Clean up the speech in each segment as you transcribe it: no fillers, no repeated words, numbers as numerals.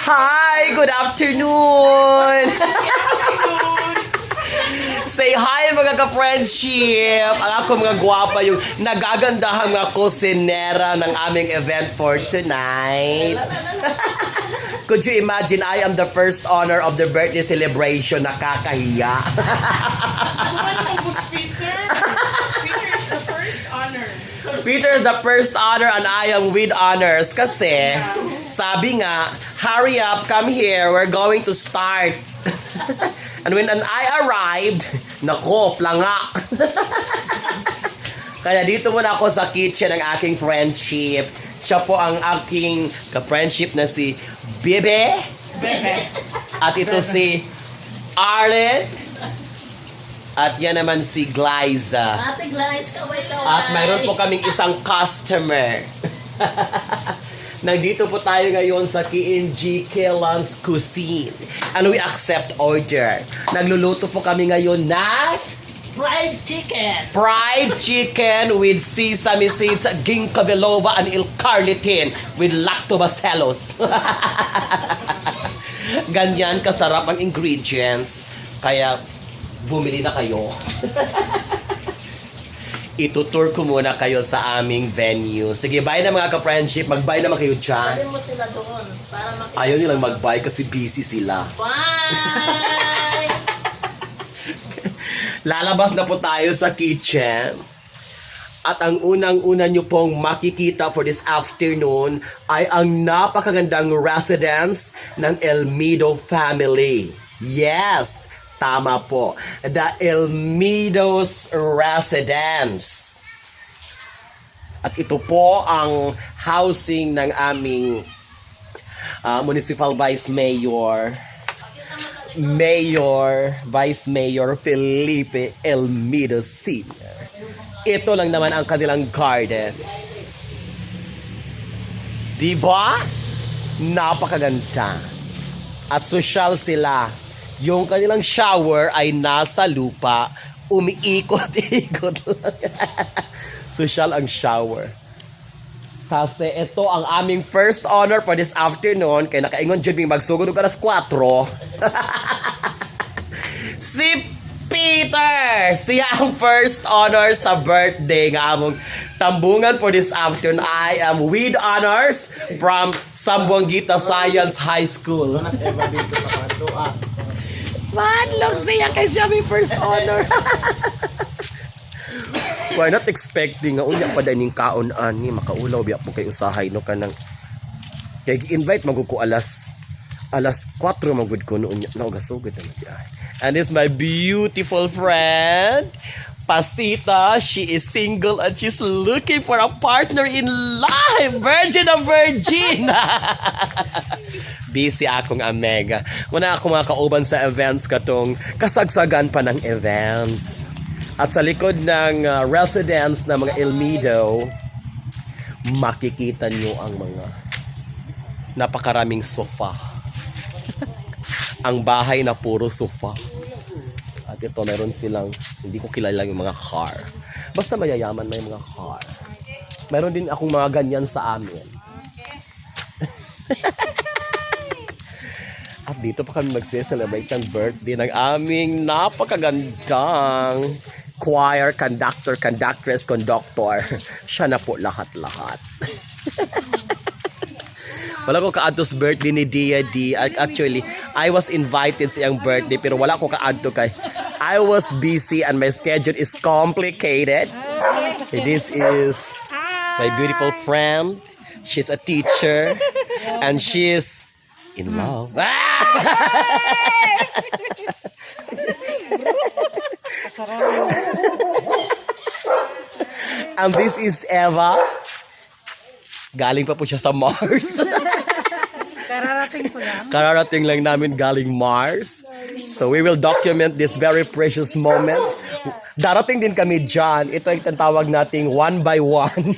Hi! Good afternoon! Say hi, mga ka-friendship! Ang ako mga gwapa, yung nagagandahan mga kusinera ng aming event for tonight. Could you imagine, I am the first honor of the birthday celebration? Nakakahiya. Peter. Peter is the first honor. Peter is the first honor and I am with honors kasi sabi nga, "Hurry up, come here, we're going to start." And when I arrived, nako, planga. Kaya dito muna ako sa kitchen ng aking friendship. Siya po ang aking ka-friendship na si Bebe. Bebe. At ito si Arlen. At yan naman si Glyza. Ate Glyce, kaway kaway. At mayroon po kaming isang customer. Nandito po tayo ngayon sa KNG Kelans Cuisine. And we accept order. Nagluluto po kami ngayon ng Fried chicken. Fried chicken with sesame seeds, ginkgo biloba, and L-carnitine with lactobacillus. Ganyan kasarap ang ingredients. Kaya bumili na kayo. Itutour ko muna kayo sa aming venue. Sige, bye na, mga ka-friendship. Mag-bye naman kayo dyan. Dalhin mo sila doon para makita. Ayaw nilang mag-bye kasi busy sila. Bye! Lalabas na po tayo sa kitchen. At ang unang-una nyo pong makikita for this afternoon ay ang napakagandang residence ng Elmido family. Yes, tama po. The Elmido's residence. At ito po ang housing ng aming Municipal Vice Mayor, Mayor, Vice Mayor Felipe Elmido Sr. Ito lang naman ang kanilang garden. Diba? Napakaganda. At social sila. Yung kanilang shower ay nasa lupa. Umiikot-ikot lang. Social ang shower. Kasi ito ang aming first honor for this afternoon. Kaya nakaingon dyan may magsugod og alas 4. Si Peter! Siya ang first honor sa birthday nga among tambungan for this afternoon. I am with honors from Zamboanguita Science High School. Madlog siya kay siya may first honor. We're not expecting nga unya pa ning kaon ani, makaulaw biya po kay usahay no, kanang kay gi-invite magud ko alas 4 magud ko noon na gasugod na di ay. And it's my beautiful friend Pasita. She is single and she's looking for a partner in life. Virgin of virgin. Busy akong amega. Wala ako mga kauban sa events katong kasagsagan pa ng events. At sa likod ng residence ng mga Elmido, makikita nyo ang mga napakaraming sofa. Ang bahay na puro sofa. At ito, meron silang, hindi ko kilala yung mga car. Basta mayayaman, may mga car. Meron din akong mga ganyan sa amin. At dito pa kami magse-celebrate ng birthday ng aming napakagandang choir, conductor, conductress, conductor. Siya na po lahat-lahat. Wala ko kaadto sa birthday ni Dia D. Actually, I was invited sa iyang birthday pero wala ko kaadto kay I was busy and my schedule is complicated. Okay, this is my beautiful friend. She's a teacher and she's in love. Ah! And this is Eva. Galing pa po siya sa Mars. Kararating ko lang. Kararating lang namin galing Mars. So we will document this very precious moment. Darating din kami dyan. Ito ay tawag nating one by one.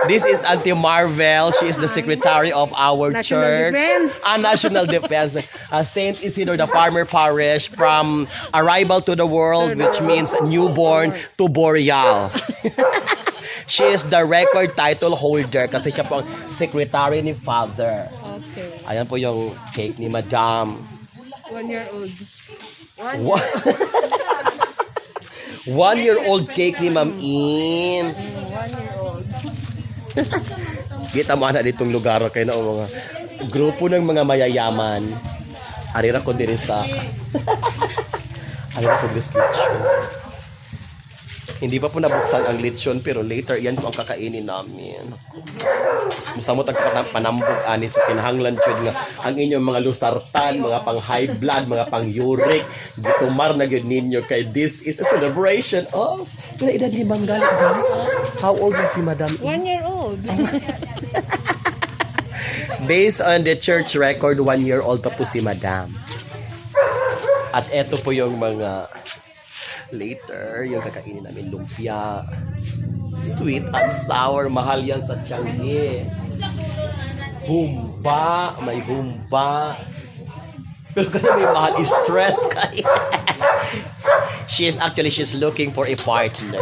This is Auntie Marvel. She is the secretary of our National church. Defense. Ah, National Defense. Saint Isidore the Farmer Parish, from arrival to the world, which means newborn to burial. She is the record title holder kasi siya po ang secretary ni Father. Okay. Ayan po yung cake ni Madam. 1 year old. 1 year old cake ni Ma'am In. 1 year old. Kita mo na ditong lugar kay na mga grupo ng mga mayayaman. Arira ko diri sa Arira ko diri sa lechon. Hindi pa po nabuksan ang lechon, pero later yan po ang kakainin namin. Musta mo tagpatang panambog ani sa kinahanglan jud nga ang inyong mga losartan, mga pang high blood, mga pang uric, gitumar na gyud ninyo kay this is a celebration of pila edad ni Ma'am Galit Galit? How old is si Madam? 1 year old. Based on the church record, 1 year old pa po si Madam. At eto po yung mga later, yung kakainin namin lumpia. Sweet and sour, mahal yan sa Tiangge. Humba, may humba. Pero kaya may mahal, stress kaya. She's looking for a partner.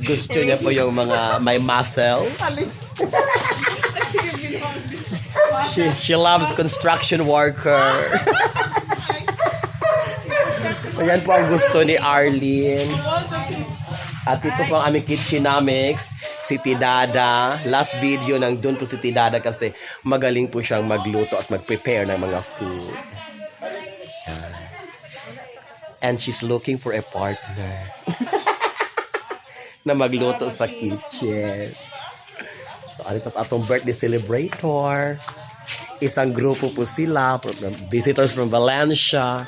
Gusto niya po yung mga may muscle. She loves construction worker. Ayan po ang gusto ni Arlene. At ito po ang aming kitchenomics, si Tidada. Last video nang doon po si Tidada kasi magaling po siyang magluto at mag-prepare ng mga food. Yan. And she's looking for a partner na magluto sa kitchen. So, ano ito atong birthday celebrator. Isang grupo po sila, visitors from Valencia.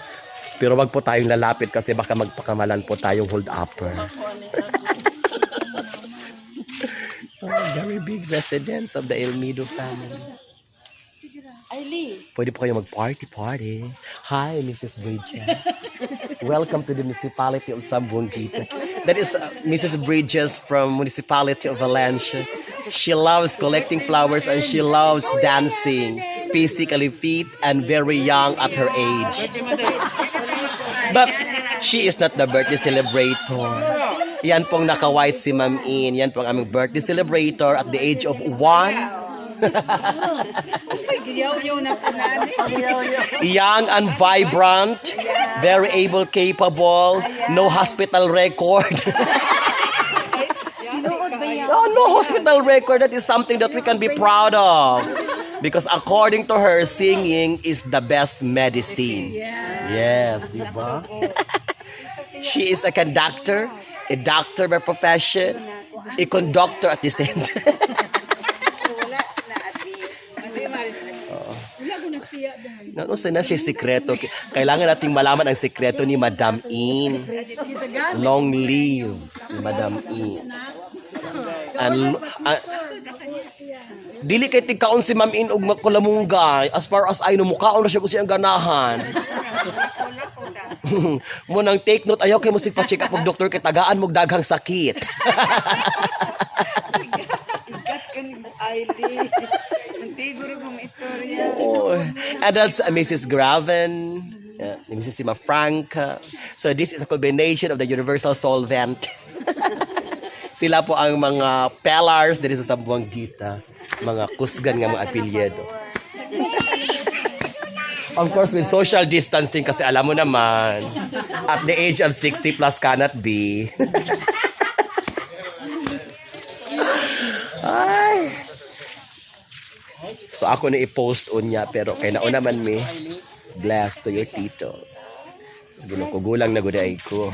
Pero wag po tayong lalapit kasi baka magpakamalan po tayong hold-upper. Oh, very big residence of the Elmido family. Pwede po kayo mag-party party. Hi, Mrs. Bridges. Welcome to the municipality of Zamboanguita. That is Mrs. Bridges from municipality of Valencia. She loves collecting flowers and she loves dancing. Physically fit and very young at her age. But she is not the birthday celebrator. Yan pong naka-white si Ma'am In. Yan pong aming birthday celebrator at the age of 1. Yaw-yaw na po nani. Young and vibrant, very able, capable, no hospital record. Oh, no hospital record. That is something that we can be proud of. Because according to her, singing is the best medicine. Yes, di ba? She is a conductor, a doctor by profession, a conductor at the same time. Wala na ati. Ate Maris. Wala ko na siya dahil. No, na siya sikreto. Kailangan nating malaman ang sikreto ni Madam In. Long live ni Madam In. And, dili kay tigkaon si Ma'am In og makulamungay. As far as I know, mukaon na siya kung siyang ganahan. Mo nang take note, ayaw kay mo sig pa-check up og doktor kay tagaan mo daghang sakit. Igat ka ni Ailey. Antiguro kong istorya. Oh, and that's Mrs. Graven, yeah, Mrs. Sima Franca. So this is a combination of the universal solvent. Sila po ang mga pillars diri sa Zamboanguita, mga kusgan nga mga apelyido. Of course, with social distancing kasi alam mo naman, at the age of 60 plus cannot be. Ay. So ako na i-post unya pero kay nauna man mi. Bless to your tito. Ginoo ko, gulang na guday ko.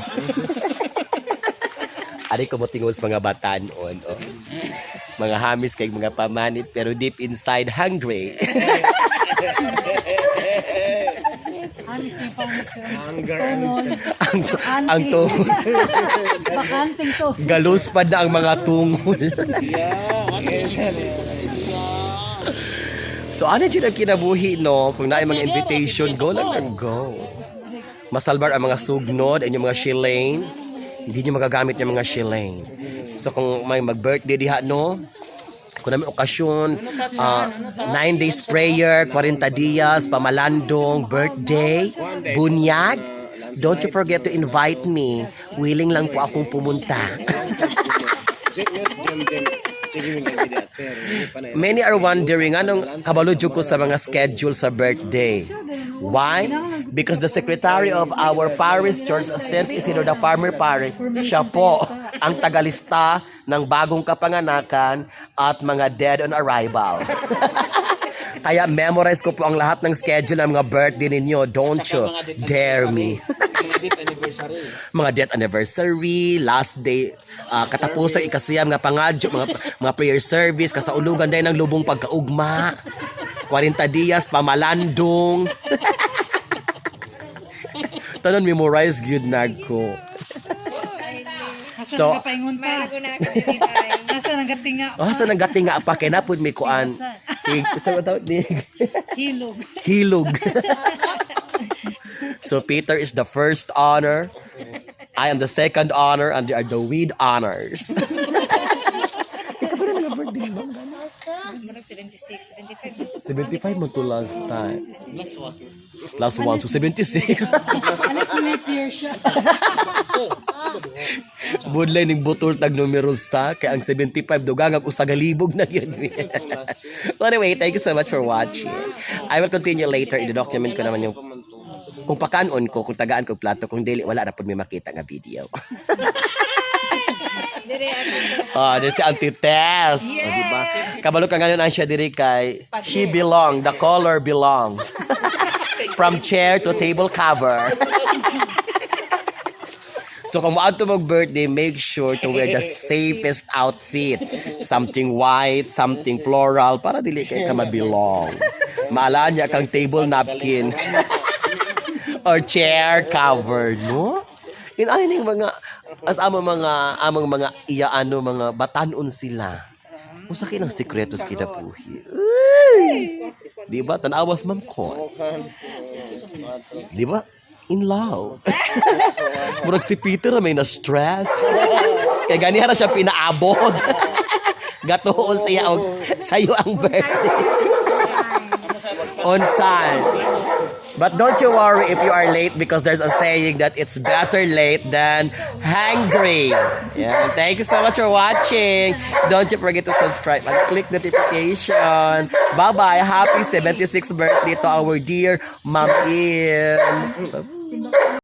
Ari ko mo tingos mga batanon. Oh. Mga hamis kay mga pamanit pero deep inside hungry. Hamis na yung pangit sir. Ang tungol. Bakanting to. Galuspad na ang mga tungol. So ano dyan ang kinabuhi, no? Kung naay mga invitation, go lang and go. Masalbar ang mga sugnod and yung mga shilane. Hindi nyo magagamit yung mga shilane. So kung may mag-birthday diha, no? Kung namin okasyon, 9 days prayer, 40 dias, pamalandong, birthday, bunyag. Don't you forget to invite me. Willing lang po akong pumunta. Many are wondering anong kabalo jud ko sa mga schedule sa birthday. Why? Because the secretary of our parish church, St. Isidore the Farmer Parish, siya po ang tagalista ng bagong kapanganakan at mga dead on arrival. Kaya memorize ko po ang lahat ng schedule ng mga birthday ninyo. Don't you dare me. Mga death anniversary. Mga death anniversary, last day, katapusan ikasiyam nga pangadyo, mga prayer service, kasaulugan din ng lubong pagkaugma, 40 dias, pamalandong. Tanon memorize gyud na ko. Asa So- nagapaingon pa? Asa nagatinga pa? Oh, sa nanggatinga pa kay napud mi kuan. Tig, sa tawag ni Hilog. hilog. So Peter is the first honor. I am the second honor and they are the weed honors. Murag 76, 75. 75 man to last time. Plus 1, so 76. Alas leap year siya. Budlay ning butol tag numero sa kay ang 75 dugang ang usa galibog na yun. But anyway, thank you so much for watching. I will continue later. I-document ko naman yung kung pakanon ko, kung tagaan ko plato, kung dili, wala na po may makita nga video. Ah, oh, si Auntie Tess. Oh, di ba? Kabalo ka ngayon ang siya diri kay she belong, the color belongs. From chair to table cover. So kung moadto mag birthday, make sure to wear the safest outfit. Something white, something floral, para dili kay ka mabilong. Maala niya kang table napkin or chair cover, no? In ay ning mga as amo mga among mga iya ano mga batanon sila. Usa kay nang sikretos kinabuhi. Uy! Di ba? Tanawas ma'am ko. Di ba? In love. Murag si Peter may na-stress. Kaya ganihan na siya pinaabot. Gatuon siya og sayo ang birthday. On time. But don't you worry if you are late because there's a saying that it's better late than hangry. Yeah, thank you so much for watching. Don't you forget to subscribe and click notification. Bye-bye. Happy 76th birthday to our dear Ma'am Ian.